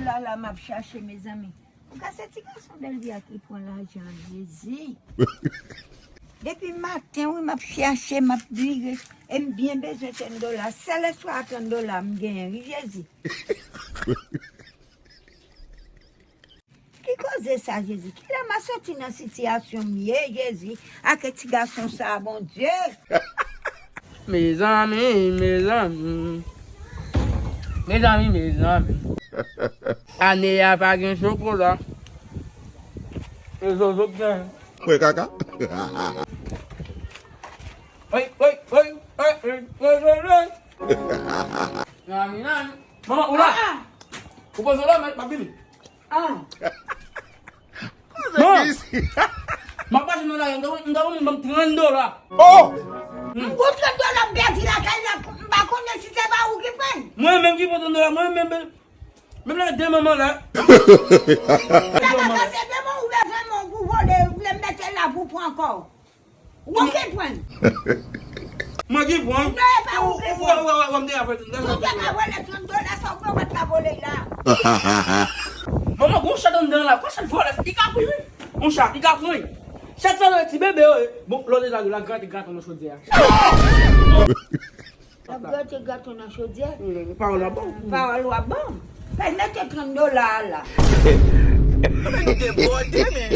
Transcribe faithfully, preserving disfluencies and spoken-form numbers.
Sa la m ap chache, mezanmi. Ou ka se ti gason Bèlvi a ki pran lajan, Jezi. Depi maten, wi, m ap chache, m ap vire. E m byen bezwen trant dola. Sèl espwa a trant dola m genyen, wi, Jezi. Ki koze sa, Jezi? Kilè m a soti nan sitiyasyon m ye, Jezi, ak ti gason sa, Bondye? Mezanmi, mezanmi. Mezanmi, mezanmi. Ane a pa gen chokola. E zozo k gen. Mwen kaka. Oy, oy, oy, oy, oy, oy, oy, oy. Nani, nani. Manman, ou la? Ah, ah. Ou poze la, m ap vini. Ah. Non. M ap mache nan lari, m ta, m ta, m ban m trant dola. Oh! Hmm. M gon trant dola m pèdi lakay la, m pa konnen si se pa ou ki pran. Mwen menm ki pran trant dola, mwen menm, menm, menm la de manman la. Sa pa pase devan ou bezwen mwen pou vole, ou vle m mete la pou pran kò. Ou ki pran. Mwen ki pran. Non, e pa ou ki pran. Ou, ou, ou, ou, ou, m te avè tou. Si w te ka vole trant dola, sa w pran, w pa t ka vole la. Manman, gon chat anndan la. Kwa chat vòlè? Li ka pran, wi. Yon chat, li ka pran. Chat sa nan ti bebe yo, e. Bon, lòt la, la grate, grate nan chodyè a. L ap grate gato nan chodyè. Hmm, pawòl la bon. Pawòl w ap bon. Fè mete trant dola a la. Men nou debòde, men.